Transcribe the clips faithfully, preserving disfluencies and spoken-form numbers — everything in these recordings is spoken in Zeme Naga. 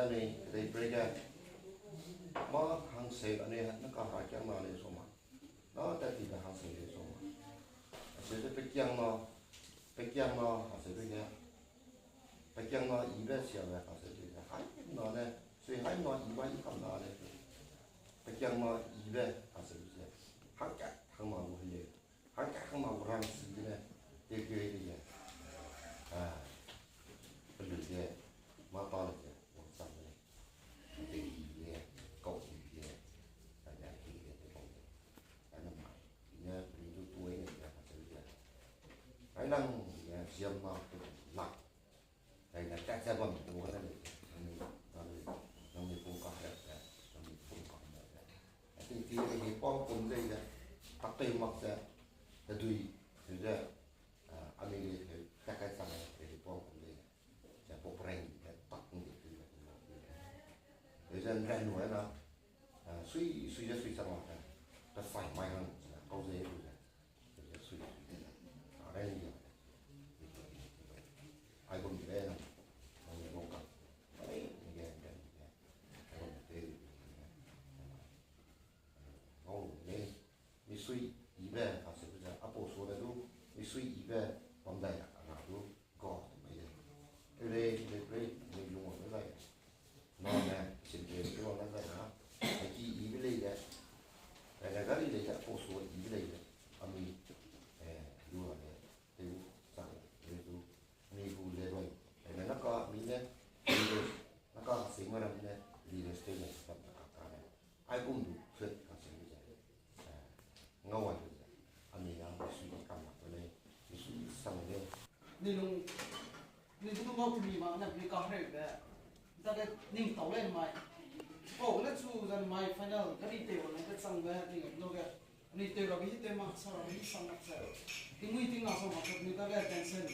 Anui kedei break ge, ma hangsei anui hat ne kahera kiang na lei soma. Na tat tibe hangsei lei soma. Aseu ze pekiang na, pekiang na aseu ze ge, pekiang na ibe siabe aseu ze ge, hai na ne, sui hai na ibe i kam na lei. Pekiang na ibe aseu ze, hangkat hangma gu hei lei. Hangkat hangma gu rang si gene, tewkeu de ge. Ah, pelui ge, mâ ta le ge, wangchang de lei. Tei i ge, kau i ge, ta ge, hei ge, tei kau ge. Ane mai, i ne, pelui du tuai ne ge, aseu ze. Railang ge, ziemna, tu lak. Ai ne tat ze bam tu ga ne lei, nangnui, nangnui, nangnui pung kaherap ze, nangnui pung kaherap ze. Ating ti nangnui pang pum lei ze, tak tei mak ze, hedui, heu ze, ah, anui lei heu, tat kai chang lei, nangnui pang pum lei ze. Ze pok reng ze, tak pung de tu ze, heu ze, nran nu na, ah, sui, sui ze sui chang mak ze, pe sai mai hang, kau ze lu ze. Misui ibe, a se bu ze, apostle ne du, misui ibe, bam dai a, a na du, God mai de. Ele, ele, pre, ele, lung wang de zai. Na ne, sin pe, pe wang de zai na. Aki ibe lei de. Ele gari lei de, apostle ibe lei de. Ami, eh, lu wang de. Teu chang, teu du, mi gu level. Ene naka mi ne, leaders, naka sing ma ram ne, leaders teu ne, ram naka ka ne. Ai bum du, fit ka sing ze. Eh, ngau ai ze. Ami na, mi sui kam na to le, mi sui sang le. Ni lung, ni du ngau temi ma, na mi ka hreu be. Dage ning tau le mai. Pau ne chu zan mai final, gari teu ne, ke chang be, ning no ge. Anui tew rabe hi tew mak, sa rabe hi sa mak ze. Tingmui ting na sa mak ze, anui dage tension.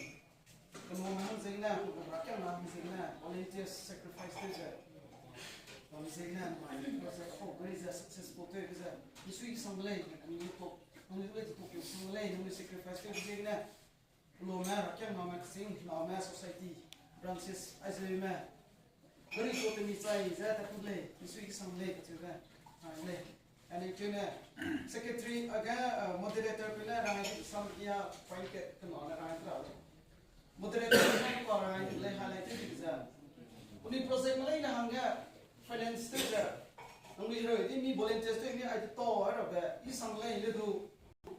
Kemau hang zeng ne, kemau rakiang na hang zeng ne, volunteers sacrifice tew ze. Hang zeng ne, mai, project hau gari ze successful tew ze. Misui sang de lei, anui tok, anui le tok sang de lei, anui sacrifice tew zeng ne. Lome, rakiang name, kesing name, society, branches, aizeume. Gari to temi chai ze, ta tu lei, misui kesang lei, kacheu ge. Ai lei. Ane keu ne, secretary, age, uh, moderator keu ne, rangai di sam ia, point ke, kena ne rangai di ra lei. Moderator keu ne, kua rangai di lei, highlight di ze. Uni project malei ne hangge, finance tew ze. Nangnui reu di mi volunteers tew mi ai di to, ai rabe, i sang lei, le du.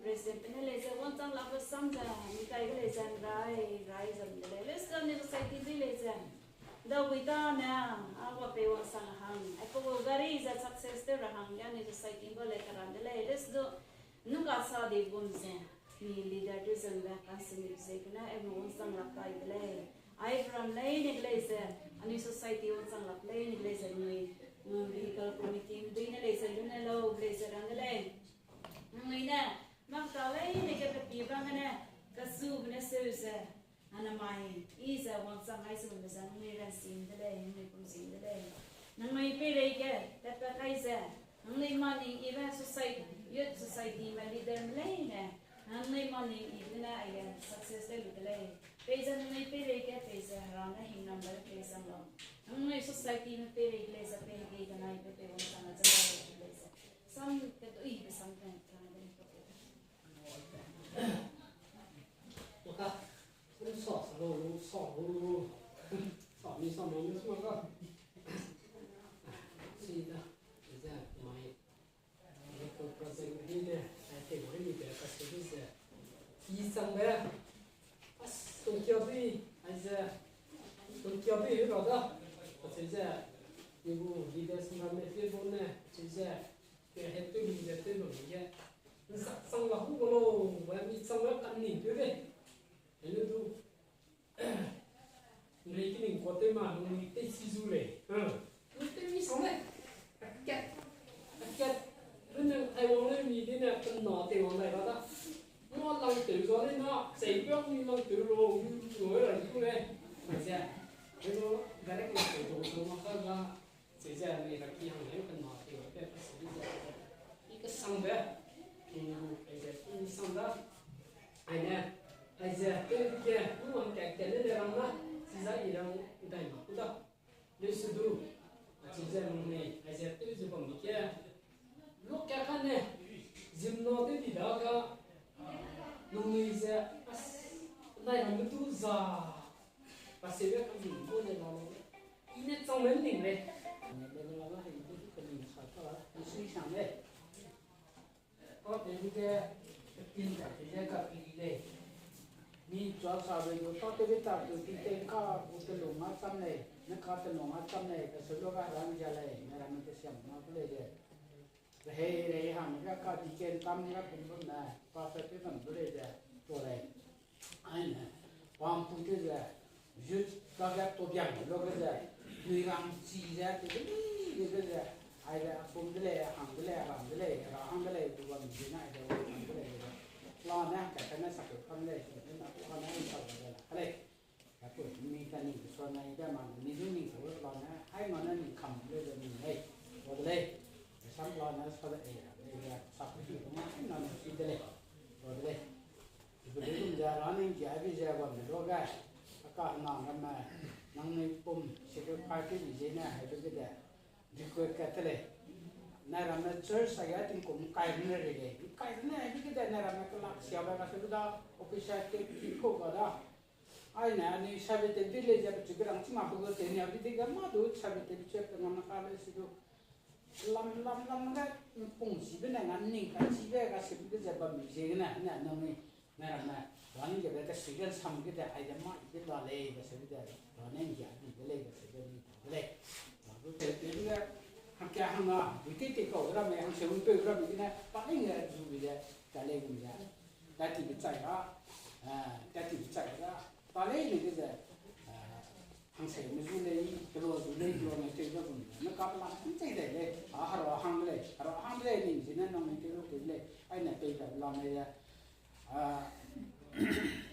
President ne lei ze, wangchang lakbe sam ze, mi kai ge lei ze, rai, rai ze, mi de lei. Lei ze, anui society dui lei ze. Dau gui ta ne, a wa pei wang sang hang. Ai pe gu gari ze success tew ra hang, ya anui society ba lei karan de lei. Lei ze du, nung ka sa di gum ze. Mi leader tew ze be, kan se mi ze kena, ai mu wangchang lak kai de lei. Ai program lei ne lei ze, anui society wangchang lak lei ne lei ze, anui, mm, vehicle committee dui ne lei ze, lu ne lau, lei ze rang de lei. Nangnui ne, mak ta leine ge pe pie bam gene, kazu gene seu ze, anamai, i ze wangchang ai ze bam ze nangnui ransim de lei, nangnui kumsim de lei. Nangnui peirei ge, tatpat kai ze, nangnui maning ibe society, youth society me leader me leine, nangnui maning ibe gene aige success de lu de lei. Peize nangnui peirei ge, peize hera ne hing number pei sang lau. Nangnui society me peirei ge lei ze, pei ge nai pe pei wangchang ze lei ze. Sam ke dui be sam ke, tang de ni ko. Maka, kum sa sa lo, lo sa lo, lo. Sa mi sa mi, mi sa maka. Sida, ze, mai. Ni ko project ni ne, ai te mo ni be ka se ni ze. Ki sang be. As, tong kia dui, ai ze. Tong kia dui, lo da. Ka se ze. Ni bu, leaders ma me te bo ne, se ze. Ke he tu ni ze te lo ni ge. Nsak sang la hu ko lo, wa mi sang la kan ni tu de. Hello du. Nrei ki ning kuâ tew ma, nung ni tei si zu lei. Nung tei mi sang lei. Akat. Akat. Nung nang ai wang lei mi di ne, pen na tei wang dai ba da. Nua lang tew za lei na, sei biak ni lang tew lo, nung nua ra zu lei. Ai ze. Hello, direct lang tew zo, zo ma ka ga. Chize anui ra ki hang leu kena tew pe pe se di ze, i kesangbe, i gu, aize, i sang da, aine, aize, tew ge, i wang kat kat le le rang na, chize i rang dai ma ku da. Leu se du, Ze nangnui, aize tew ze bam di ke. Lok ka kane, zimna tew di da ga, nangnui ze, as, nai ram du za, pa se be ka ning ko le na le. I ne chang le ning le. Ne le na la hei du ka ning sa ta la, ni sui sang le. Tâtewbe ge, tin tâtewbe ge ka pi di lei. Mi chua sa bei gu tâtewbe tak du ti tei ka gu telung a cham lei, ne ka telung a cham lei, ka se lu ga rang ja lei, ne ramme kesiam na ku lei ze. Rehei rehei hang ga ka di ken tam ga pum pum ne, pa sa te bam du lei ze, tua lei. Aine, pam pui te ze, youth ka ge to biang lo ge ze, nui rang chi ze, te de li de ge ze, ai de a pum de lei, a hang de lei, a rang de lei, a ra hang de lei, tu bam de na, ai de hang de lei, de. La ne, ka ka ne sa ke kam lei, si de na, ku ka ne, sa de la, ka lei. Ka ku, mi ka ni, so na, i de ma, mi du ni, so la ne, ai ma ne, ni kam de lei, de ni lei, so de lei. Sam la ne, so de, e, e, sa ku ti, ma, ai na, si de lei, so de lei. Ibe lei gum ze ra ning kia bi ze bam de lo ge, a ka hena ramme, nangnui pum, secret party bi ze ne, hebe ge de, request ka te lei. Nai ramme church a ya tingkum kai rune rei lei. Kai rune hebe ge de, nai ramme kelak sia ba ka se lu da, officer te ki ko ga da. Aine, anui sabe te bi lei ze, pechu ge rang chi ma pe gu te ni, a bi de ge ma du sabe te bi chu pe ngam na ka lei si du. Lam, lam, lam ge, mpung sibe ne nga ning ka chibe ga sibe ge ze bam mi ziegene, ne, nangnui, ne ramme, raning ge be ka si ge nsam ge de, ai de ma, i de la lei, ga sibe de, raning ge, i de lei, ga sibe ni, de lei. Ra du te, te ge, hangkia hang na, bu te te kau ramme, hang se un peu ramme gene, pa ning ge zu bi de, ka lei gum ze. Tati be chai ra, eh, tati be chai ra, pa lei ne ge ze, eh, Hangseume zu lei, kelo zu lei, kelo ne tewbe gum ne ka pelam ’nchei dai lei, a hera hang de lei, hera hang de lei ning zene nangnui tew lu tew de lei, aine pei da lam lei ze, a,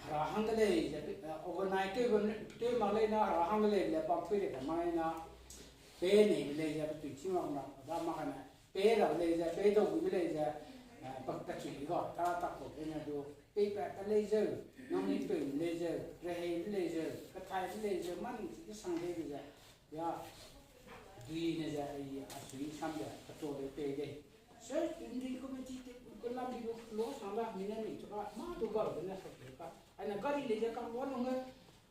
hera hang de lei ze, a, overnight tew bam, tew mak lei na, hera hang de lei le, bam pui de ka mai na, pe nei de lei ze, pe tui chi mak na, da mak ne, pe ra lei ze, pe dau gu de lei ze, eh, pak ta chui ga, ta tak ko de ne du, peipat ka lei zeu, nangnui peu lei zeu, rehei de lei zeu, kathai de lei zeu, mâ ning chi kesang lei de ze, ya, dui ne ze, ai, a sui sam ze, katua lei pei lei. Search engine committee te, kelam di du, lo sang da, mi ne ning chu ka, mâ du ga de ne sa ka. Aine gari lei ze ka, wa lung ge,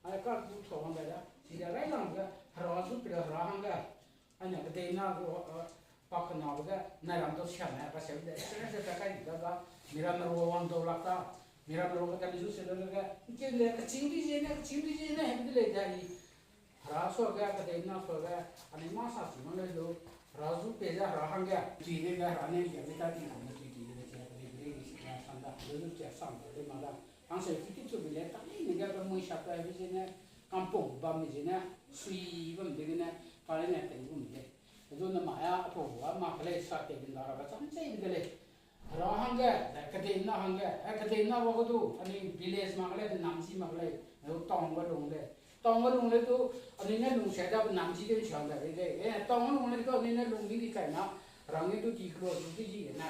ai ka du thau hang da, si ze railang ze, hera zu pe hera hang ge. Aine kedei na gu, eh, pa kenabe ge, nai ram du siam ne, pa seu de, se ne se ta kai di ga ga, mi ram ru wang dau lak ta, mi ram ru ge ta mi zu se de ge, ’ngkeu le, kechîng di ze ne, kechîng di ze ne, hebe de lei de i. Hera suage, kedei na suage, anui mâ sa chi ma lei lu, hera zu pei ze hera hangge, tui de ge hera ne ge, mi ta di na, tui di de ge, kedei de ge, si na, sam da, lu lu chia sam de, de ma da. Hangseu ki ki chu bi le, ta lei ne ge, pe mui sa pe, bi ze ne, kampung bam mi ze ne, sui bam de ge ne, pa lei ne, tei bam de lei. Hedu namai a, apau a, mak lei sa tei bin da ra ba cham chei de lei. Hera hangge, kedei na hangge, eh, kedei na ba ge du, anui village mak lei, nam chi mak lei, hedu town ga lung lei. Town ga lung lei du, anui ne lung sia da nam chi de chang da lei lei. Eh, town ga lung lei du, anui ne lung di di kai na, rang ne du di klo du di di na.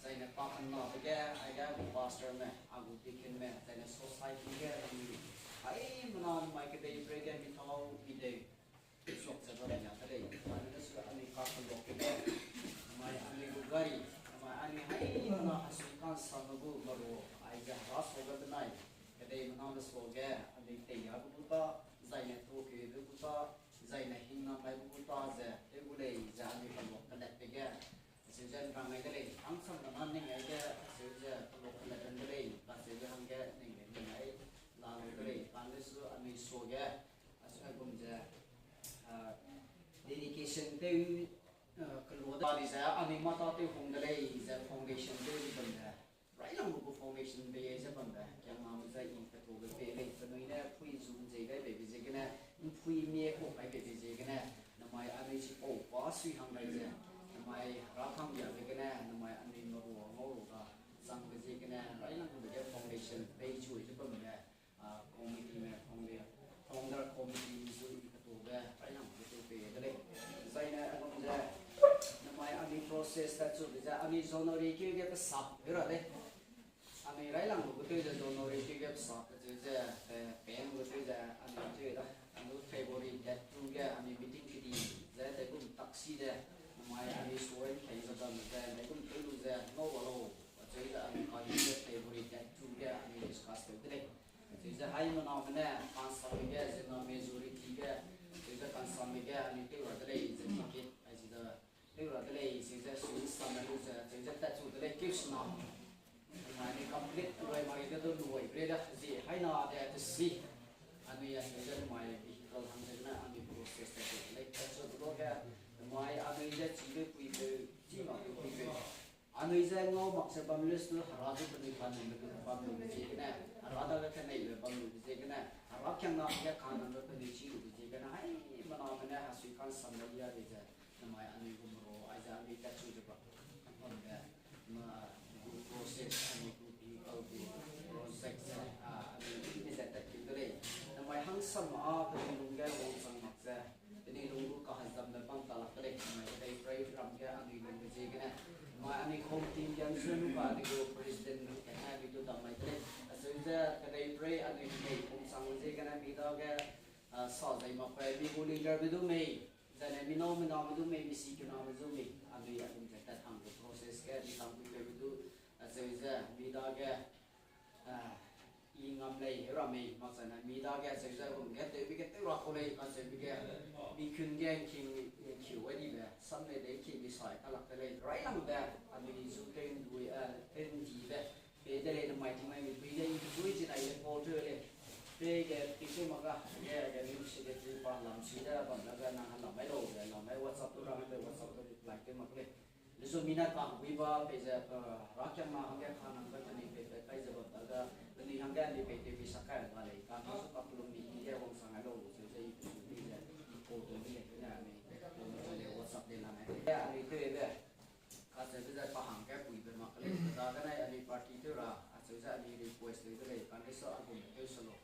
Zaine pa kena be ge, aige gu pastorme, a gu deaconme, zaine society ge, anui, haimena namai kedei bre ge mi tau mi deu, suak ze bam ya de lei, anui ne su anui ka kelok ge, namai anui gu gari, namai anui haimena hasui ka'nsamme gu meru, aize hera suage benai, kedei mename suage, anui teiya gu ta, zaine tuakeube gu ta, zaine hingnam mai gu ta ze, tew gu lei ze anui kelok kelatbe ge, acheu ze nrang ai de lei, hangsam kena ning ai ge, acheu ze kelok kelat de lei, kacheu ze hangge ning lei ning ai, la lu de lei, kane su anui suage, acheu gum ze, ah, dedication tew, ah, kelo de. Bali ze anui mata tew hung de lei, ze foundation tew de bam de. Railangbe gu foundation pei ai ze bambe, kiangname zai i ketobe pei lei, penui ne pui zu nzei gai beibe ziegene, mpui mie kau gai beibe ziegene, namai anui chipau pa sui hang gai ze, namai hera kanggiabe gene, namai anui merua ngau lu ga, changbe ziegene, railangbe ge foundation pei chu ze bambe, ah, committee me, founder, founder committee zu i ketobe, railangbe tew pei de lei. Zaine agum ze, namai anui process ta chu ze, anui January keu ge pesap heu ra lei. Anui railangbe gu tew ze January keu ge pesap kacheu ze, eh, peng gu tew ze, anui tew da, anui February date two ge, anui meeting kedi Side, namai anui suren kei ze bam ze, nai gum tei lu ze, ngau wa lo, acheu ze anui kadi ze table ge, tu ge anui discuss tew de lei. Acheu ze haimena mene, kansam ge, zena majority ge, acheu ze kansam ge, anui tew ra de lei, ze ticket, ai zi da, tew ra de lei, acheu ze sui sam lu ze, acheu ze tat chu de lei, keu sena. Namai anui complete lui mai ge du lui bre da, zi haina de, te si. Anui acheu ze namai vehicle hang ze ne, anui process te lei, tat chu de lo ge, namai anui ze chi de pui peu, chi ma peu pui peu. Anui ze ngau mak ze bam lus du, hera du penui kanumbe bam lu ziegene, hera dage keneibe bam lu ziegene, hera kiangna ge kanumbe penui chi lu ziegene, haimena mene hasui kansambe lia de ze, namai anui gu mero, aize anui tat chu ze bam, bam ge, ma, gu process, anui gu vehicle gu project ze, a, anui i de ze tat keu de lei. Namai hangsam a penui lung ge wangchang mak ze, penui lung gu kahezambe bam ta lak de lei, namai kedeiprei ram ge anui lung ge ziegene. Namai anui home team ge anui su lu ba anui gu president lu kane anui du dam mai de lei. Acheu ze kedeiprei anui mei pumchang lu ziegene mi dage, a, sa zai mak pe mi gu leaderbe du mei, zane mi nâu mi name du mei, mi sikiname du mei, anui a gum ze tat hang gu process ge mi kam gu peu du, acheu ze mi dage, a, i ngam lei, heu ra mei, mak zane mi dage acheu ze gum ge tewbe ge tew ra kau lei, kacheube ge, mi kun ge ngking, ngkiu ai dibe, sam lei de ngking mi sai kalak de lei, railangbe, anui zu tew ndui, a, tew ndibe, pe de lei namai tingmai mi pui ge i pui chi dai le pau tew lei. Pe ge picture mak ga, ge, ge mi secretary pa lam si de bam dage nang lam mai lau, ge lam mai WhatsApp du rang de WhatsApp du reply tew mak lei. Lesu mi ne kang pui ba pe ze, a, rakiangna hangge kanangbe penui pei pe kai ze bam dage, penui hangge anui pei tew mi sak kai ba lei, kane su kapelum mi i ge wangsang ai lau, acheu ze i pei mi ze, i pau tew mi lei, pe ne anui, WhatsApp de lam ai, anui tewbe. Kacheube ze pa hangge puibe mak lei, pe dage nai anui party tew ra, acheu ze anui request tew de lei, kane su a gum tew se lau.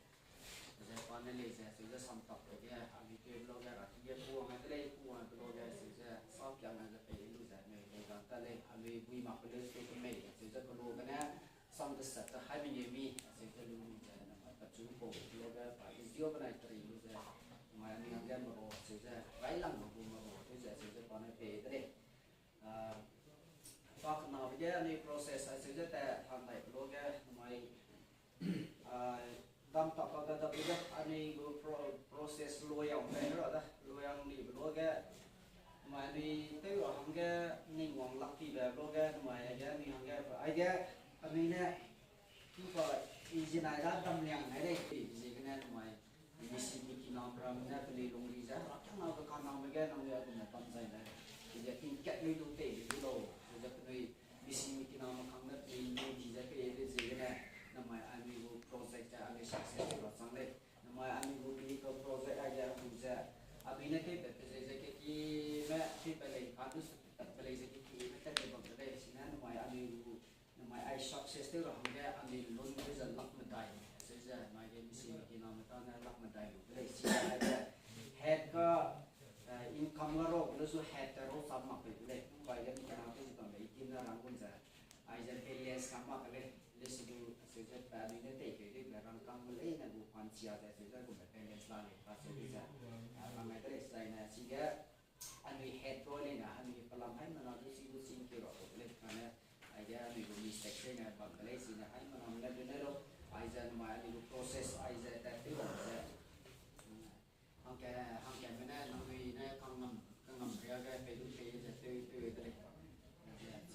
Ze pa ne lei ze, acheu ze samtak pe ge, anui tewbe lau ge, ra ki ge puang ai de lei, puang ai be lau ge, acheu ze, sa kiang ai ze pei lu ze, anui lei gang ta lei, anui bui mak pe leu su kemei, acheu ze pe lau gene, sam de set te hai mengeu mi, acheu ze lu lu ze, namai pechu pau pe lau ge, pa i zio benai teri lu ze, namai anui hangge mero, acheu ze, railangbe gu mero, acheu ze, acheu ze pa ne pei de lei. A, pa kenabe ge anui process acheu ze tat hang dai pe lau ge, namai, a, dam tap pa ge dap ge anui gu pro-, process loyang pe ra da, loyang ni pe lau ge, namai anui tew ra hangge ning wang lak tibe lau ge, namai aige anui hangge, aige anui ne, tu pa i zinai da dam liang nai lei, ziegene namai, mi si mi kiname ramme ne penui lungri ze, rakiangna ge kaname ge nangnui a gum ne bam zai ne, i ze tingkat lui du tei lu lau, ze penui, mi si mi kiname kang ne penui lungri ze pei de ziegene, namai anui gu project ze anui success ra chang lei. Namai anui gu vehicle project aige a gu ze, anui ne tewpat pe ze ze kekime tewpat lei, kane su tewpat pe lei ze kekime tat lei bam de lei, sine namai anui gu namai ai success tew ra hangge anui lun tew ze lak medai, acheu ze mai ge mi si mi kiname tane lak medai lu de lei, si aige head ga, eh, income ga ra lu su head te rau cham mak pei de lei, bai ge mi kena tew ze bambe i team ne rang gum ze, aize balance kam mak ke lei, lesi du acheu ze pa anui ne tei keu dibe rangkâng me leine gu pan chia ze acheu ze gumbe balance la lei, kacheube ze, a, rang ai de lei, zaine chige, anui head role leine, anui pelam haimena du chi du ching keu ra kau de lei, kane, aige anui gu mistake leine bam de lei, sine haimena ne du ne lau, aize namai anui gu process, aize tat tew ra ze, hangka, hangkame ne, nangnui ne kangngam, kangngam riage pei du pei ze tew, tew de lei.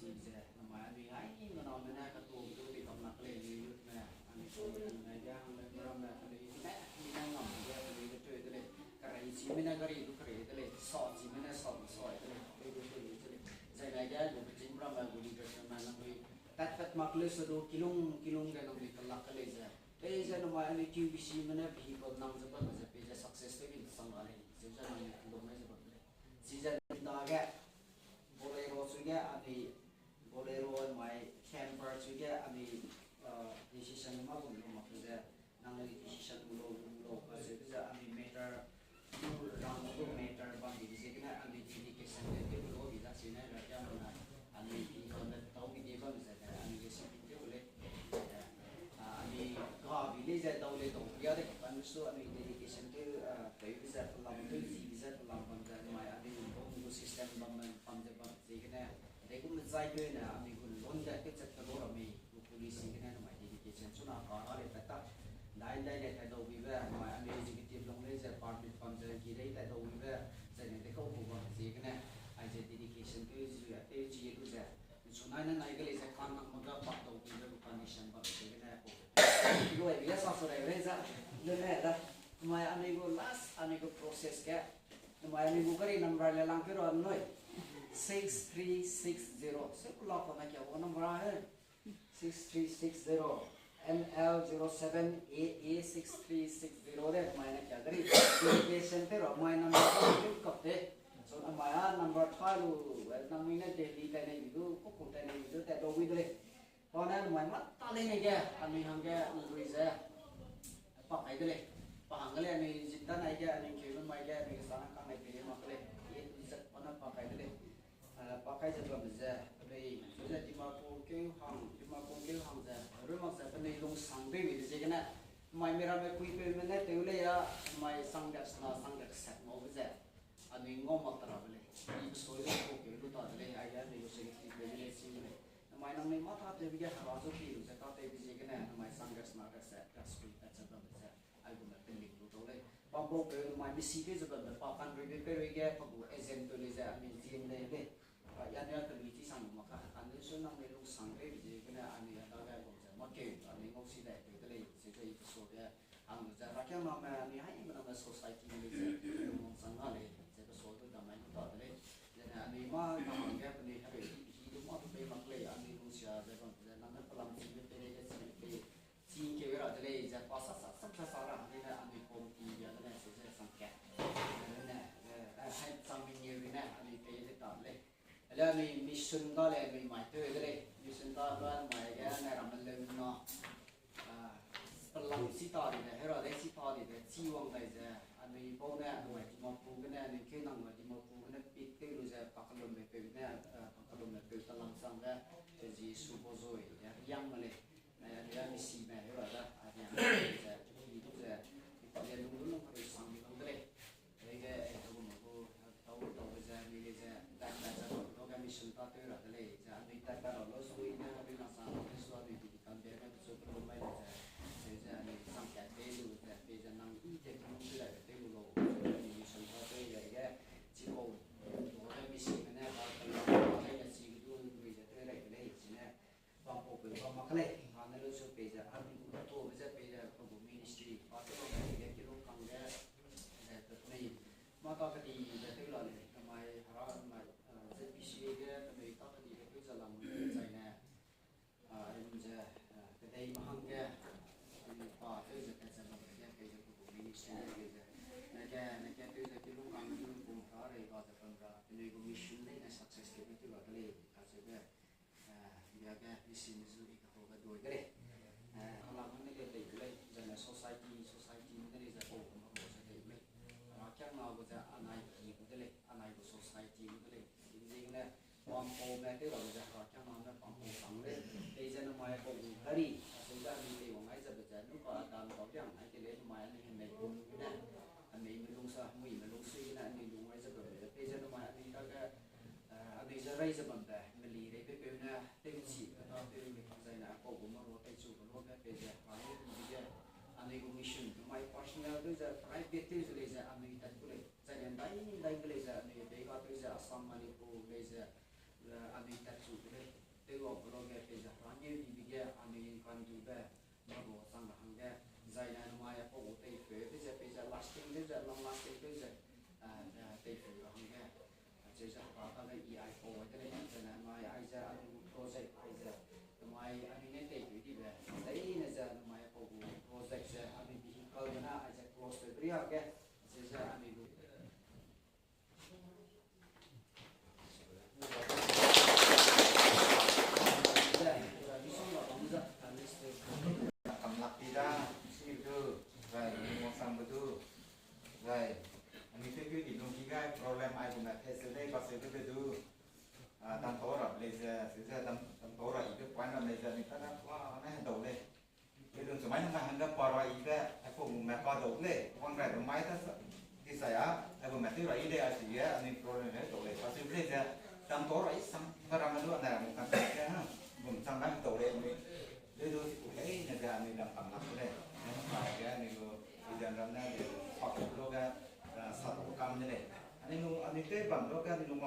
Chize, namai anui haimena me ne katu du di kam lak lei, anui youth me, anui kum anui ge hangge meramme, anui ne, mi ne ngam ge, anui ge tew de lei. Kerei chime ne gari du kerei de lei, sa chime ne sa du sa de lei, tew du tew de lei. Zaine ge gu kechîngme ramme gu leadership me nangnui tatpat mak leu se du kilung, kilung ge nangnui kelak ke lei ze. Peize namai anui Q B C me ne vehicle nang ze bam ze peize success tew di sang ra lei, zeu ze nangnui kilung mai ze bam de lei. Chize dage, Bolero chu ge anui, Bolero mai camper chu ge anui, uh, decision ma gum lu mak ze, nangnui decision lu lau, lu lau, kacheu ze anui matter, lu rang gu matter bam di ziegene anui dedication de tew lu di da chine ra kia lu na, anui ki kon de tau mi di bam ze ne, anui ge sipin tew lei. Ah, anui ga bi lei ze dau lei dau ria de, bam su anui dedication tew, ah, tew ze pelam tew zi ze pelam bam ze mai anui bom gu system Ai dai le taidau bibe, mai anui executive lung lei ze permit bam ze ki lei taidau bibe, zai ne de kau ku bam ziegene, ai ze dedication tew zu ya tew chi lu ze, nchu nai ne nai ge lei ze kan nang ma ga pak dau bibe gu condition bam ziegene, ko. Lu ai bi ya sa su rai lei za, le ne da, mai anui gu last, anui gu process ge, mai anui gu gari number le lang ke ro noi, six three six zero, se ku la ko na kia gu number a he. Six three six zero, N L zero seven A A six three six zero de, mai na kia gari. Dedication te ro, mai number two kap de. So, mai a number five lu, eh, nang mi ne Delhi tai ne du, kuku tai ne du, tai do wi de lei. Ba ne mai ma ta lei ne ge, anui hangge, anui ze. Pa kai de lei. Pa hangge lei, anui zin da nai ge, anui keu mai ge, anui ke sa na kang lei pe ma ke lei. Ye tu zet pa na pa kai de lei. Eh, pa kai ze bam ze, penui, zu ze Dimapur keu hang, Dimapur keu hang ze, rui mak ze penui lungsang dui mi de ziegene, mai mi ramme puipeume ne tew lei a, mai sang gas na, sang gas set mau be ze, anui ngau mak ta ra be lei. I pe soi lu ko keu lu ta de lei, ai ge anui lu se ti pe lei si lei. Mai nang mi ma ta tew be ge hera zu pi lu ze ta tew be ziegene, mai sang gas na, gas set, gas kui pat ze bam ze. Aigum ne peling lu tau lei. Bam bau peu mai misi tew ze bambe pa kan rui be pe rui ge, pa gu agent peu lei ze, anui ziem lei lei. Pa ya ne a kelui chi sang lu mak ka, anui su nang lei lungsang rei be ziegene, anui a dage aigum ze, ma keu, anui ngau si lei peu de lei, se ze i pe so ge, ang lu ze, rakiang name, anui hai me name society lei ze, lungsang na lei, ze pe so du da mai lu ta de lei. Zene anui ma, na hangge, penui hereu, hi du ma du pei mak lei, anui lungsia ze bam ze, nang ne pelam chi be pe lei ge, chi be pe, Chi keu ra de lei, ze pa sa sa sa sa sa ra, ni ne anui committee bia de ne, se ze sang kat. Ne, ne, eh, eh, hai chang mi ngeu ne, anui pei de ta de lei. Ele anui mission da lei, anui mai tew de lei. Mission da ba mai ge, ne ram leu na. Ah, pelam si ta di de, hera de si ta di de, chi wang dai ze, anui bau ne, anui Dimapur gene, anui keu nang Dimapur gene, pit tew lu ze, kakelum me peu ne, eh, kakelum me peu ta lang sang de, ze Jisu bo zoi, ya, yang ma lei. Eh, anui a misime heu ra da, a riang ze, i du ze, i pa le lung du lung karui sang mi lung de lei. Hege, eh, tau gu ma gu, tau, tau be ze, mi le ze, tat tat ze, tau lu ge mission ta tew ra de lei. Ze, anui tat tat ra lu su, i ne, anui na sang, anui su, anui di di kan be, ne, su, pe lu mai le ze, ze, ze, anui sang kat pe lu ze, pe ze nang i te, pe lu ze, pe lu lu, anui mission ta tew ra ge, chi kau, lu ge misime ne, ba, pe lu, ba, le, chi gu du, lui ze, tew ra de lei, chi ne, Bam pau peu bam mak ka lei, hane lu su pei ze, anui gu tau be ze pei ze, pe gu ministry, pa tew bam ze, ge kilung kang ge, ze pe nei, mâ ta kedi ze tew la lei, namai hera namai, eh, Z B C A ge, penui ta kedi ge tew ze lam ge zai ne, ah, ai lu ze, eh, kedei mahang ge, anui pa tew ze tat ze bam ge, pei ze pe gu ministry ge pei ze, ne ge, ne ge tew ze kilung kang ge, kilung pum hera rei ga ze bam ra, penui gu mission lei ne success tew ge tew la de lei, kacheube, Eh, bia ge, misime zu i kau ge dui de lei. Eh, hala mene le tei de lei, zane society, society mene le ze pau gu ma gu ze tei de lei. Herakiangna gu ze anai ki gu de lei, anai gu society gu de lei. Ziegene, bam pau me tew ra gu ze herakiangna me bam pau sang lei. Tei ze namai pau gu gari, a tei ze anui tei wang ai ze be ze, nu ka dan kau riang ai de lei, namai anui hemei gu ne. Hemei me lung sa, mui me lung sui gene, anui lung ai ze be be. Tei ze namai anui dage, Eh, anui ze rei ze bambe, meli rei pe peu ne, tewchi, kena peu, zai ne, apau gu ma ru, teichu gu lu ge, pe ze, pa ne, di ge, anui gu mission, mai personal tew ze, private tew ze lei ze, anui tat gu lei, zai ne, dai, dai gu lei ze, anui, dei ga tew ze, Assam, Manipur, lei ze, eh, anui tat chu gu lei, tew ga gu lu ge, pe ze, pa ne, di bi ge, anui kan du be, Mâ gu chang ra hangge, zai ne namai apau gu tei peu, tei ze, pei ze, lasting tew ze, long lasting tew ze, ah, eh, tei peu ra hangge. Ah, cheu ze hera ta ge i ai pau ai de lei, zai ne namai ai ze, anui gu project ai ze, namai anui ne tei peu dibe, zai ne ze namai apau gu project ze, anui vehicle ne ai ze close peu bria ge, cheu ze anui gu Kam lak ti da, si du, zai, ni mo sang be du, zai, ani te ke di lung ki gai problem ai bu na te se dei ba se be du, ah, dam tau ra le ze, se ze dam, dam tau ra i be point ra le ze, ni ta na wa na dau le. Pedun chumai nang hangge pa ra i be, aipau gu me pa dau lei, wang rai be mai ta sa, di sa ya, aipau me tew ra i lei, a si ge, anui problem he dau lei, pa si lei ze, dam tau ra i sang, ka ram du, anai ram kan ta ge, ha, bum chang ram dau lei, anui, lei du, si ku lei, ne ze, anui dam kam lak lei, ne pa ge,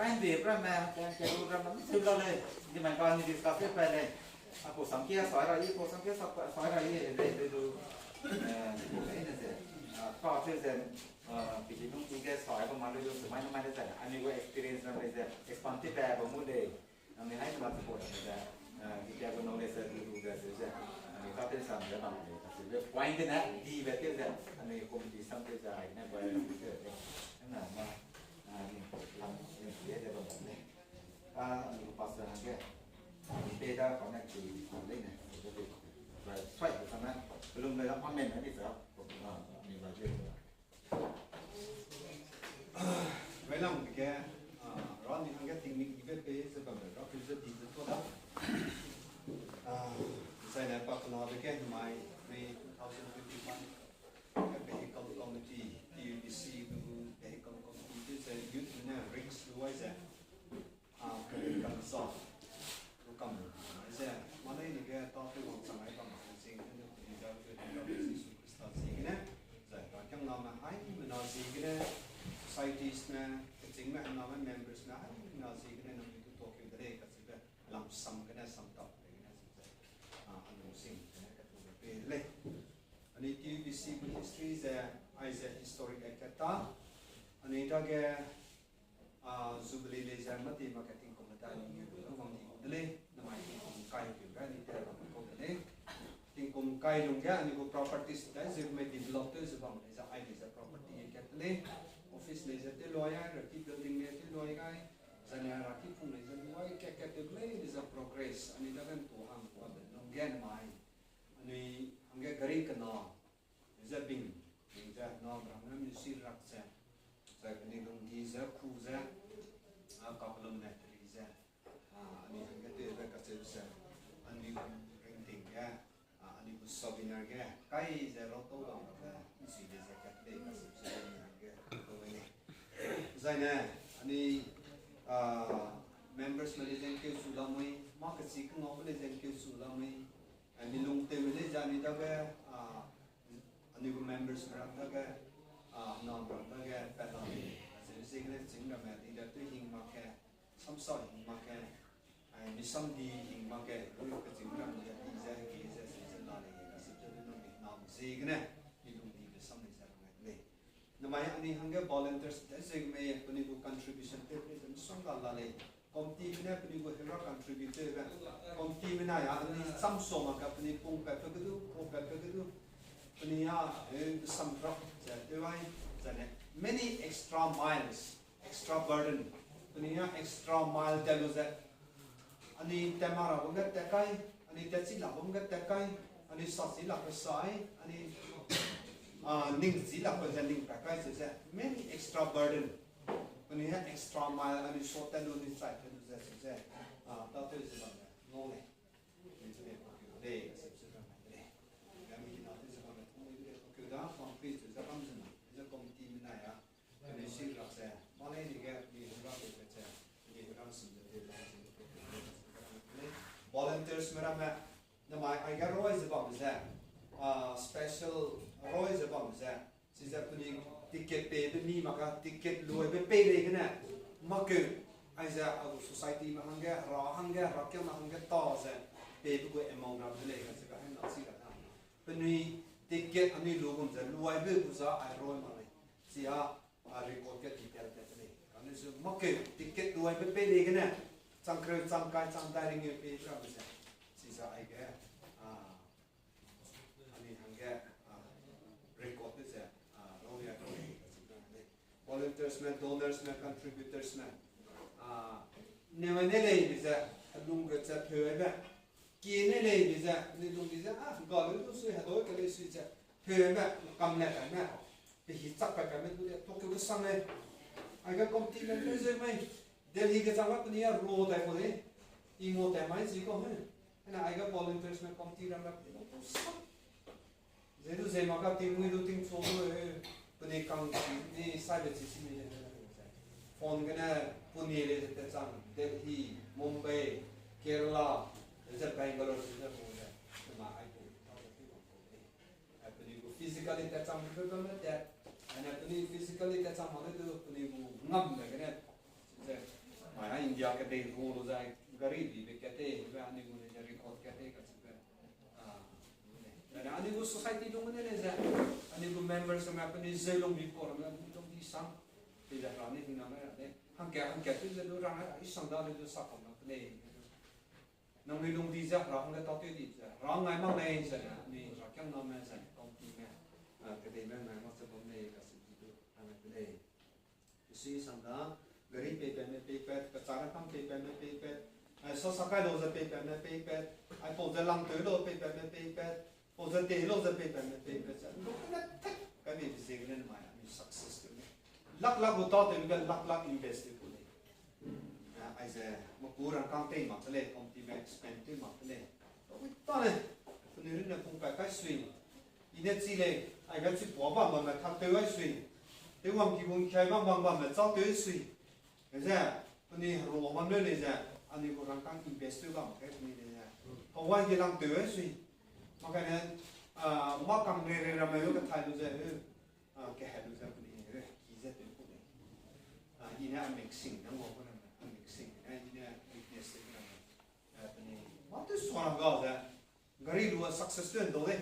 Time de ramme, time ke lu ramme, mi seu la lei, di mai ka ni discuss pe lei. Apo samkia sai ra i, apo samkia sa, sai ra i, de, de du, eh, ko lei ne ze. Ah, ka se ze, ah, piki nung ki ge sai ba ma lu, se mai, mai de ze. Ani gu experience ramme ze, expand ti pe ba mu lei. Nang ni hai ma support de ze. Ah, ki ke gu knowledge ze, du, du ze, ze, ze. Ani ka te sam ze bam lei, ka se le point ne, di be te ze. Ani committee sam te ze, ai ne, ba, ze, ze. Na ma, ah, ni, lam, ni, ze, ze, bam lei. Ah, ani gu pastor hangge. Pe da connect to lei ne. Right, right, sana, belum le amen ne di sa. Ah, ni ba je. Railang ge, ah, ra ni hangge tingmik ibe pe ze bam le, ra pe ze di ze to da. Ah, zai ne pa kena be ge mai, mai two thousand twenty-one. Vehicle Committee, T U B C gu Vehicle Committee, ze youth ne rings lu ai ze. Ah, kari kam sa, lu kam, ai ze, malei ni ge ta te wang chang ai bam, zing ne, ni da ke, ni da ke, Jisu Krista ziegene, zai ta kiang na me hai mena ziegene, societies me, keching me, na me members me hai mena ziegene, nang ni tu to ke de lei, ka zibe, lam sam gene, sam tap gene, ze, ah, anung sing gene, ka tu pe lei. Ani T U B C gu history ze, ai ze historic ai kat ta. Ani dage, ah, Jubilee lei ze mati ma ke tingkum medai ni ge lu wang di de lei. Namai tingkum kai ke ga ni te bam ko de lei. Tingkum kai lung ge ani gu properties dai ze me develop te ze bam lei ze ai lei ze property e kat de lei. Office lei ze te loi ai, raki building lei te loi ai. Zane raki phung lei ze loi kat kat de lei ze progress. Ani dage ntu hang wa de lung ge namai. Anui hangge gari kena, ze bing, bing ze na brang ne mi si rak ze, zai peni lung di ze ku ze, a, kakelum ne teri ze, a, anui hangge tewbe kacheu ze, anui ringting ge, a, anui gu souvenir ge, kai ze rau tau bam ze, zi de ze kat lei kacheu ze, anui hangge, tau lei. Zai ne, anui, a, members me lei ze nkeu su lamui, ma kesi kengau lei ze nkeu su lamui, Ai, mi lung tewme lei ze anui dage, a, anui gu members me ram dage, a, nam ram dage, pat la lei. A, ze ziegene ching ramme, leader tew hing mak ge, samsa hing mak ge, ai, mi samdi hing mak ge, lu keching ramme ze, di ze, ki ze, ze, ze la lei, a, ze, ze, lu mi nam ziegene, mi lung dibe sam lei ze rang ai lei. Namai anui hangge volunteers te ziegene, penui gu contribution tew lei ze, mi song ga la lei. Committee me ne penui gu hera contribute tew be. Committee me na ya anui samsa mak ka penui pung pat pe ge du, pung pat pe ge du. Penui ya, eh, samrak ze tew ai, zane many extra miles, extra burden. Penui ya extra mile tat lu ze. Anui tat ma ra bam ge tat kai, anui tat chi la bam ge tat kai, anui sa chi la pe sai, anui, ah, ning chi la pe ze ning pat kai ze ze. Many extra burden. Penui he extra mile anui sa tat lu, anui chai tat lu ze ze ze. Ah, ta tew ze bam le, ngau lei. Anui ze lei, pa keu lei, se se bam lei. Ya mi kina tew ze bam le, tong lei, pa keu da, pang pei ze ze bam ze na, ze committee me na ya. Anui si rak ze, ma lei ni ge, mi hu rak ze ze, mi hu rak sim ze, volunteers me ramme, namai aige roi ze bam ze, ah, special roi ze bam ze, chize penui ticket peibe mi mak ka, ticket luibe pei lei gene, makeu, aize a gu society me hangge, hera hangge, herakiangme hangge ta ze, peibe gu amount ramme lei, ka ze ka hena chi ra na. Penui ticket anui lu gum ze, luibe gu za ai roi mak lei. Chia, a, record ge detail tat lei. Kane zu makeu ticket luibe pei lei gene, chang kreu, chang kai, chang dai ringeu pei ramme ze. Chize aige, a, anui hangge, a, record ze, a, rau ria rau lei, ka chi da lei. Volunteers me, donors me, contributors me, a, ne ne lei be ze, lung ge ze peu be, kie ne lei be ze, ni lung di ze, a, ga lu du sui, hedau ke lei sui ze, peu me, kam ne kai me, pe hi chak kai kai me du de, to ke sang lei. Aige committee me ze mai, Delhi ge chang la penui a ro dai ko lei, i ngo tai mai zi ko he. Hena aige volunteers me committee ramme, pe lu to sa. Ze du ze mak ka tingmui du tingchu du, eh, penui kang chi ni saibe chi chi mi le, phone gene Pune le ze tat chang, Delhi, Mumbai, Kerala, ze Bangalore ze ze ru ze, ma ai pu, ta ze pi wang ko de. Ai penui gu physically tat chang pu pe me tat, ai ne penui physically tat chang mak le du penui gu ngam le gene, ze Ya kedei ru lu zai gari dibe kat te, be anui gu ne ze record kat te kacheube. Ah, ne, anui gu society lung ne le ze, anui gu members me penui ze lung mi ko ramme, anui lung di sang. Te ze ra ne di na me ra de. Hangkat, hangkat te ze lu ra ne, i sang da le lu sa kam na te le. Nangnui lung di ze ra hangge tâtew di ze, ra ngai mak lei ze ne, anui rakiangname ze ne, committee me, ah, kedei me ngai mak ze bam lei, kase di du, ra ngai de lei. Misui sang da, gari peipat me peipat, kachara kam peipat me peipat, ai sa sa kai lo ze peipat me peipat, ai pau ze langtew lo peipat me peipat, pau ze tei lo ze peipat me peipat ze, lu ne tek, kami ziegene mai, anui success tew lei. Lak lak gu tâtew ge lak lak invest tew ku lei. Ah, aize, maku rangkâng tei mak te lei, committee me expand tew mak te lei. Wi ta ne, penui runne pungpat kai sui. I ne chi lei, aibe chipua bam bamme tak tew ai sui. Tewwang ki wangkiai bam bam bamme châ tew sui. Ze, penui herua bam leu lei ze, anui gu rangkâng invest tew bam kai penui lei ze. Hawai ge langtew ai sui. Mak kane, ah, mâ kangreirei ramme lu kethai lu ze, ah, kehe lu ze penui, eh, ki ze tew ku lei. Ah, i ne a mixing, nang wang ku ramme, a mixing, eh, i ne weakness tew ramme. Ah, penui, mâ tew sua ra ga ze, gari lu a success tew ndau lei.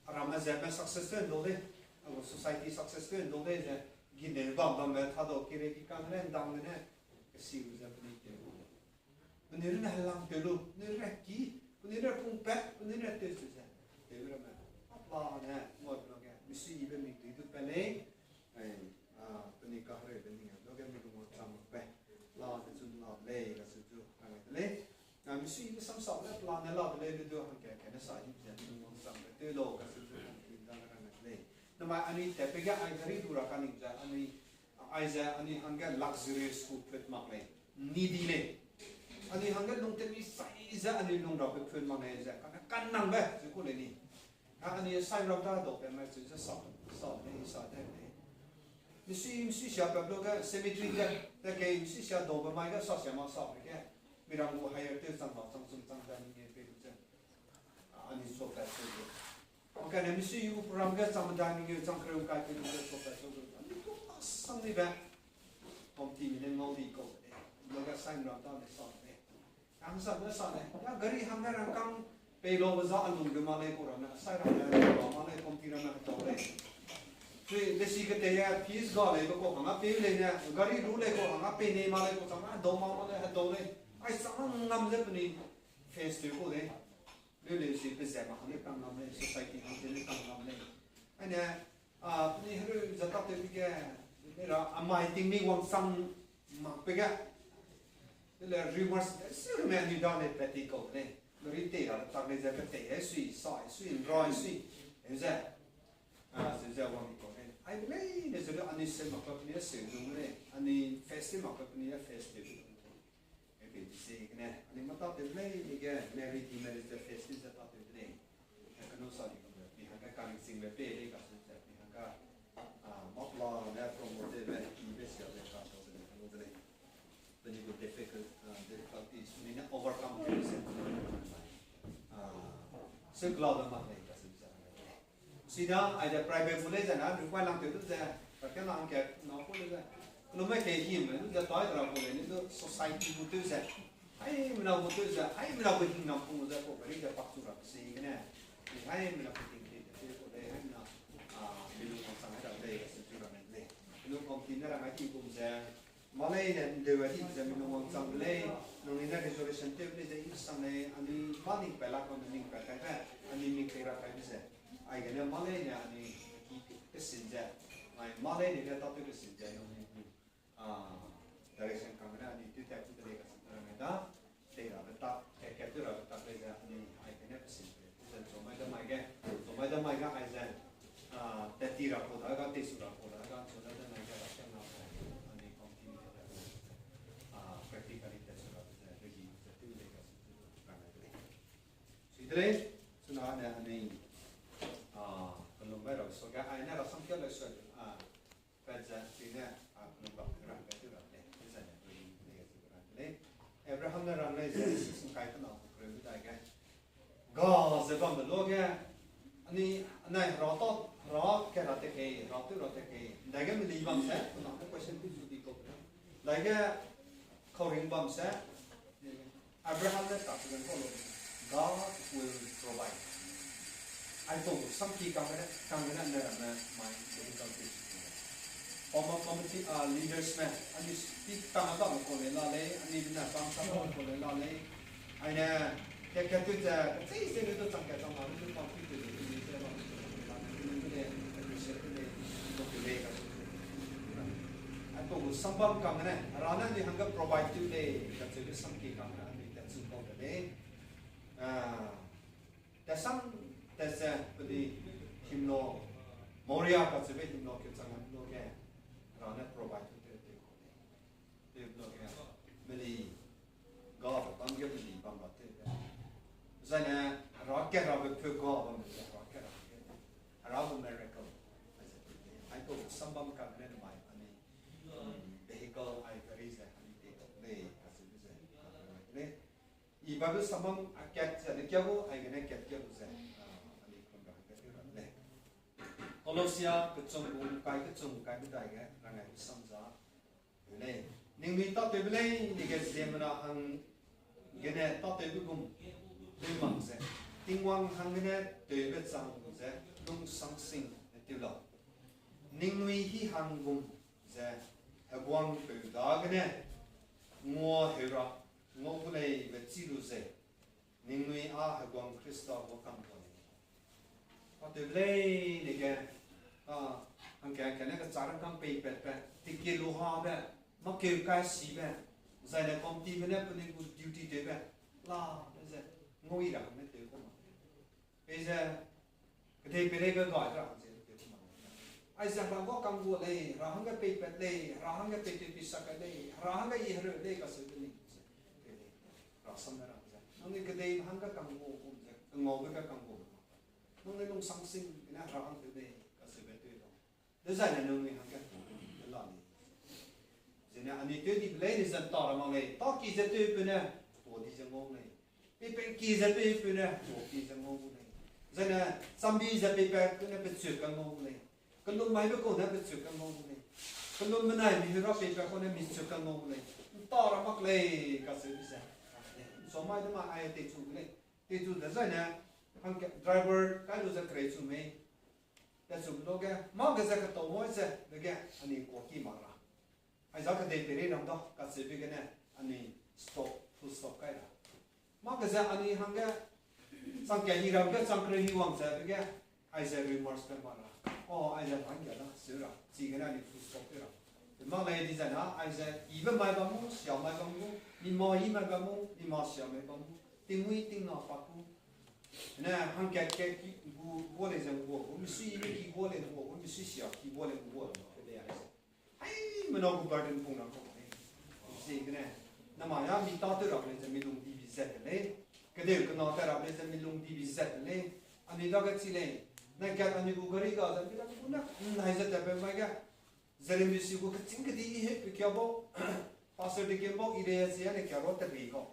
Aramme zeme success tew ndau lei. A gu society success tew ndau lei ze, gine bam bamme tâ dau kirei kikang ne ndang ne, kesi lu ze penui tew ku lei. Penui runne helang tew lu, penui runne ki, penui runne pungpat, penui runne tew su ze, tew ramme. Apa ne, ngau lu ge, misui ibe mi dui du pat lei, ai, ah, penui kahereube ning lu ge mi lung wangchang mak be. La ne chu la lei, kasu chu, kane de lei. Ah, misui ibe samsa ne plan ne la de lei, le du hangkat kane sa i ze mi lung wangchang be tew lau, kasu chu, kane da kane de lei. Namai anui tatbe ge ai gari lu ra kaning ze, anui, aize anui hangge luxurious gu put mak lei, needy lei. Anui hangge lungtemi sai ze anui lung rabe put mak lei ze, kane kannangbe, ze ku lei ni. A anui sai ram ta dau pe mai chu ze sa, sa lei, sa de lei. Misui, misui sia pe lu ge cemetery ge, te ke misui sia daube mai ge sa sia ma sa pe ge. Miram gu hire tew chang ma chang chum chang da ni ne pe lu ze. Ah, anui chu pat chu ge. Kane misui gu program ge chang da ni ne chang kereu kai pe lu ze chu pat chu ge. Anui tu asang ni be. Committee mi ne ngau di kau de. Lu ge sai ram ta ne sa de. Hangsa ne sa lei, ya gari hangge rangkâng pei laube za a lungbe ma lei kau ramme, sai ramme, ba ma lei, committee ramme hedau lei. Sui, lesi ketei ya fees ga leibe kau hangge pei lei ne, gari lu lei kau hangge pei nei ma lei kau chang, hedau ma ma lei, hedau lei. Ai chang ngam ze penui face tew kau lei. Leu lesi pe ze ma hangge kang ngam lei, society hangge ne kang ngam lei. Aine, ah, penui hereu ze tâtewbe ge, ne ra, amai tingmi wangchang makbe ge. Ele rumors, eh, sirme anui da lei pat ti kau de lei. Gari tei rabe tak lei ze ketei ai sui, sa ai sui, nra ai sui. Eu ze. Ah, ze ze wang di kau lei. Ai de lei, ne ze lu anui se mak pe penui se lu lei. Anui face tew mak pe penui face tew de lei. Ebe di ziegene, anui mâ tâtew lei, ige, Mary di Mary ze face tew ze tâtew de lei. Kanu sa di kau de, mi hangge kaning singbe pei lei kasu ze, mi hangge, ah, mâ plan ne promote tewbe, ibe sia ze ka tau de lei, kanu de lei. Penui gu difficult, ah, difficulties, penui ne overcome tew se, ah, se klau de mak lei kasu ze. Sida, aide private gu lei ze na, require lang tew du ze, ka ke lang ke, na ku lei ze. Lu me ke him, lu ze tai ra ku lei, lu society gu tew ze. Haimena gu tew ze, haimena gu hingnam pung ze, ko gari ze pak chu ra si gene. Haimena gu ting ting tew ku lei, haimena, ah, mi lu sang hai ra lei, se chu ra lei. Lu committee ne ra ngai ti kum ze, Mâ lei ne ndeu a di ze mi lung wangchang de lei, nangnui ne resolution tew lei ze i sang lei, anui mâ ning pat lak bam ning pat kai be, anui ning pei ra kai be ze. Aigene mâ lei ne anui ki kesin ze, ai mâ lei ne ne tâtew kesin ze, nangnui, ah, direction kang ne anui tew tat ku de lei kasin ra ngai da. Tei rabe tak, kat kat tew rabe tak lei ze, anui aigene kesin pe lei. Ze chomai da mai ge, chomai da mai ge aize, ah, tat ti ra kau da ga, tei su ra kau da ga, chomai da mai ge ra kiang na, anui committee me, ah, practically tat su ra ze, regi ze tew lei kasin ra ngai de lei. Sui de lei, chuna ne anui, ah, kelum bai ra so ga, ai ne rasam kia lei sui, ah, Pat ze, chine, a, kelum bam ge rang gai tew ra lei, pe zane, rui lei, ze rang lei. Abraham ne rang lei ze, sisingkai kena gu kereu dai ge. Ga ze bam de lo ge, anui, anai hera ta, hera ke ra te kei, hera tew ra te kei. Dai ge meli bam ze, kena ne question tew zu di kau. Dai ge, Kauring bam se, Abraham ne tak zen kau lo, God will provide. Aipau gu samki kangkene, kangkene ne ramme mai difficulties. Pama committee, ah, leaders me, ani speak tang a bam kau le la lei, ani bina bam sa bam kau le la lei. Aine, ke ke tu ze, kechei se le tu chang ke chang ma, le tu pam ki tu le, tu le, tu le, appreciate tu le, tu le, ka. Aipau gu sambam kangkene, Hera ne ni hangge provide tu lei, kacheube samki kangkene, ani tat chu kau de lei. Ah, tat sam, tat ze, pedi hymn, Moria kacheube hymn ke chang hymn ge, Hera ne provide tu te te kau lei. Te lo ge, meli, ga bam ge meli bam ba te. Zaine, Hera ke Hera be pe ga bam ze, Hera ke Hera ke. Hera gu miracle. Aipau sambam kangkene mai, ani, vehicle ai gari ze, ani te lei, kacheube ze, lei. I Bible sambam a kat ze, ani kia gu, aigene kat kia gu ze, ah, ani kum ra kat kia ra lei. Kolosia, kechum gu, kai kechum, kai medai ge, rangai gu samza. Lei, ningnui tâtewbe lei, dige ziemmena hanggene tâtewbe gum, leu mak ze, Tingwang hanggene tewbe chang ze, lungsang sing ne tew lau. Ningnui hi hang gum ze, heguangpeu dagene, ngua heu ra, ngau gu lei be chi lu ze, ningnui â heguang Khrista gu kang kau lei. Tâtewbe lei, dige, a, hangke, hangke ne kechâ rangkâng peipat pe, tiki lu ha be, makeu kai si be, zaine committee be ne penui gu duty tew be, la, ze, ngau i ra ne tew ku ma. Peize, kedei peireige gai ra ze tew ku ma. Aize Hera gu kang gu lei, Hera hangge peipat lei, Hera hangge peitew pisak kai lei, Hera hangge i hereu lei kacheube ning ze, pei lei, Hera sam ne ra ze. Nangnui kedei hangge kang gu gum ze, kengaube ge kang gu. Nangnui lungsang sing gene Hera hang tew lei kacheube tew lau. Dezaine nangnui hangge, de la lei. Zene anui tew dibe lei, ni ze ta ra mak lei, tâ ki ze tewpeu ne, tuâ di ze ngau lei. Peipat ki ze tewpeu ne, tuâ ki ze ngau gu lei. Zene, chambi ze peipat kau ne pechuk ka ngau gu lei. Kelum maibe kau ne pechuk ka ngau gu lei. Kelum benai mi heu ra peipat kau ne michuk ka ngau gu lei. Nta ra mak lei, kacheube ze. Nsa mai de ma ai teichu gu lei. Teichu dezaine, hangge driver kai lu ze kerei chu mei. Teichu lu ge, mâ ge ze ketau mai ze, dege, anui kuaki mak ra. Aize kedei peirei ram da, kacheube gene, anui stop, full stop kai ra. Mâ ge ze anui hangge, chang kia hi ram ge, chang kereu hi wang ze, dege, aize remarks pe mak ra. O, aize hangge da, seu ra, chigene anui full stop tew ra. Mak lei di zai na, aize ibe mai bam mu, sia mai bam mu, mi ma i mai bam mu, mi ma sia mai bam mu, tingmui tingna pa ku. Ne hangkat kat ki gu, gua lei ze gua gu, misui ibe ki gua lei gua gu, misui sia ki gua lei gua gu, kede aize. Haimena gu burden pung ra kau lei. Ziegene, namai a mi tâtew ra lei ze mi lung dibi zat de lei. Kedeu kena tat ra lei ze mi lung dibi zat de lei. Anui dage chi lei. Naikat anui gu gari ga ze mi dage gu ne, nai ze tatbe mai ge. Zeremisi gu kechîng kedi i hei pe kia bau, Pastor Deacon bau i lei sia ne kia ro te ri kau.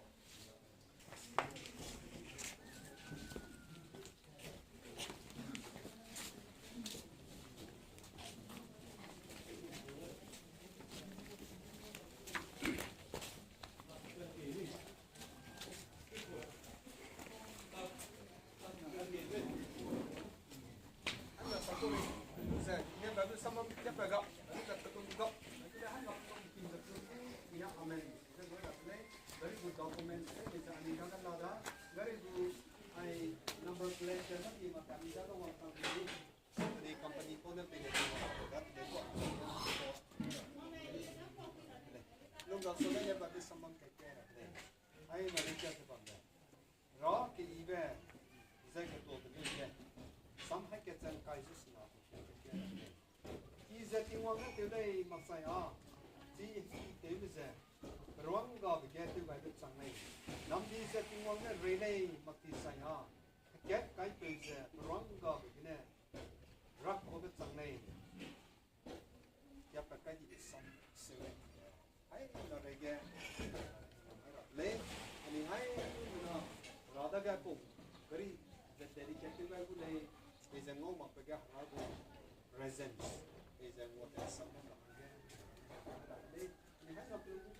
Very good document, eh, is ani ga la da, very good, ai number plate, eh, mati mata ani ga wang tang ni, company, company ko ne pe ne wang tang da, pe ko. Lung da so ne ba de samang ke ke. Ai, na ri kia te bam de. Ra ke ibe, ze ke to de lei ge. Sam hai ke chang kai zu sina to ke ke. I ze Tingwang ne tew lei mak sai a. Chi i tew me ze. Ruang ga be ge tew gai be chang lei. Nam di ze Tingwang ne rei lei mak ti sai a. Kat kai peu ze ruang ga be ge ne. Rak ko be chang lei. Kia pa kai di be sam se lei. Hai, na rei ge, hai ra lei, ani hai, na, ra dage pum, gari, ze dedicate tew gai gu lei, peize ngau mak pe ge Hera gu presence, peize ngau te sam na ge, ra lei, ani hai na pe gu,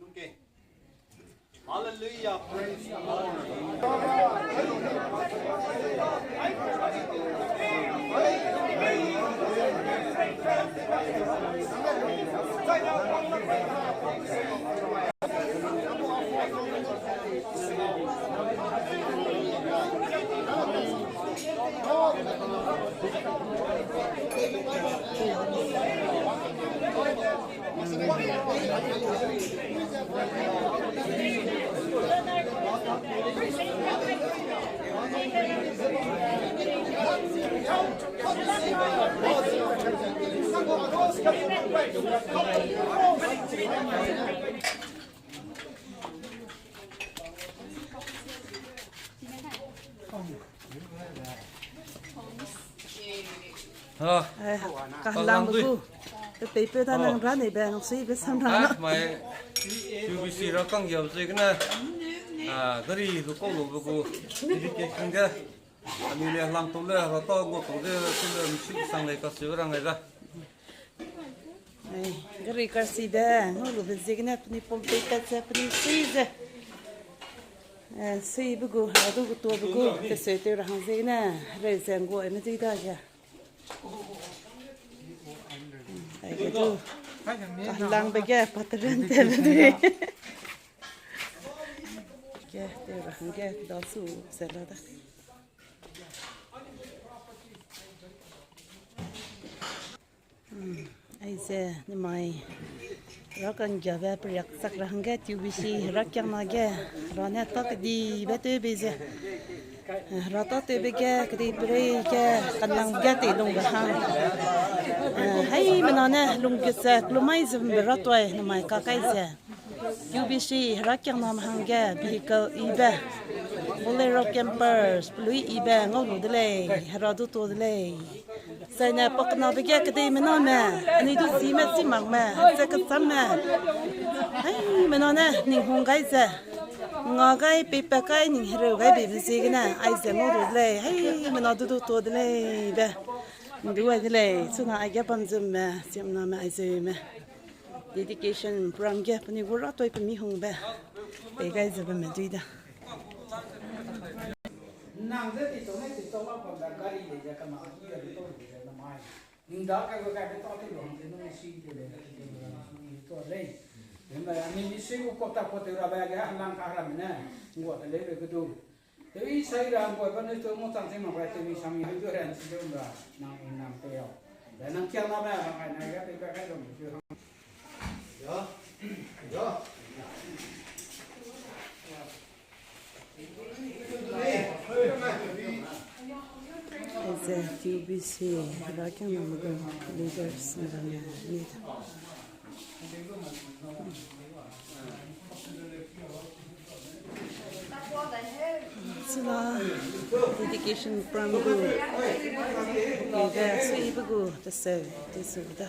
Okay. Hallelujah, praise the Lord. Ah, eh, ka lang dui. Pe pei pe da nang ra nei be, nang sui be sam ra. Ah, mai Q B C ra kang yau zui kena. Ah, gari lu kau lu be gu. Dedication ge. Ani le lang to le, ra ta go to de, tu le misi sang le ka sui rang ai da. Ai, gari kar si de, ngau lu be ziegene, peni pom pei tat ze, peni sui ze. Eh, sui be gu, ra du gu to be gu, te sui te ra hang ziegene, re ze nggu ai me zui da ge. Ai, ge du, ka lang be ge, pa te ren te be du. Ge, te ra hang ge, da su, se la da. Hmm, aize, nemai. Ra kanggiabe periak sak ra hangge Q B C, ra kiangna ge, ra ne ta kedibe tew bei ze. Eh, ra ta tew be ge, kedi perei ge, kanang ge tei lung be hang. Eh, hai mena ne, lung ge ze, lumai ze be ra toi, nemai ka kai ze. Q B C, hera kiangname hangge vehicle ibe, Bolero campers, pelui ibe ngau lu de lei, hera du tuâ de lei. Zaine paknabe ge kedei mename, anui du sime chi makme, ze kechamme. Haimena ne, ning hung gai ze, nga gai, peipat kai, ning hereu gai beibe ziegene, aize ngau lu de lei, haimena du du tuâ de lei be. Ndu ai de lei, chuna aige bam zumme, chiamname aizeume. Dedication program ge penui gu ra toi pe mi hungbe. Pei gai ze bam me dui da. Nang ze ti tau ne ti tau la bam da gari le ze kama i ra de tau le ze namai. Ning da ka ga ga de tau te lu hang ze nung si te le, te lu hang si te le. Ning da ni ni si gu kota kote ra ba ga lang ka ra me ne. Ngua te le be du. Tewi sai ra ngua ba ne tu mo chang chang ma ba tewi sang ni du ran si du ra nang nang te yo. Da nang kiang na ba ra kai na ga te ba kai dong du. Ya. Ya. Aize Q B C, ra kiang na ma gu leaders na ba ne ni da. Sila dedication program gu, ega sui be gu, tese, tese da.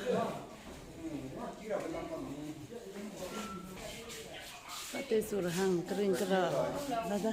Ka tese ra hang, kering kera, la da.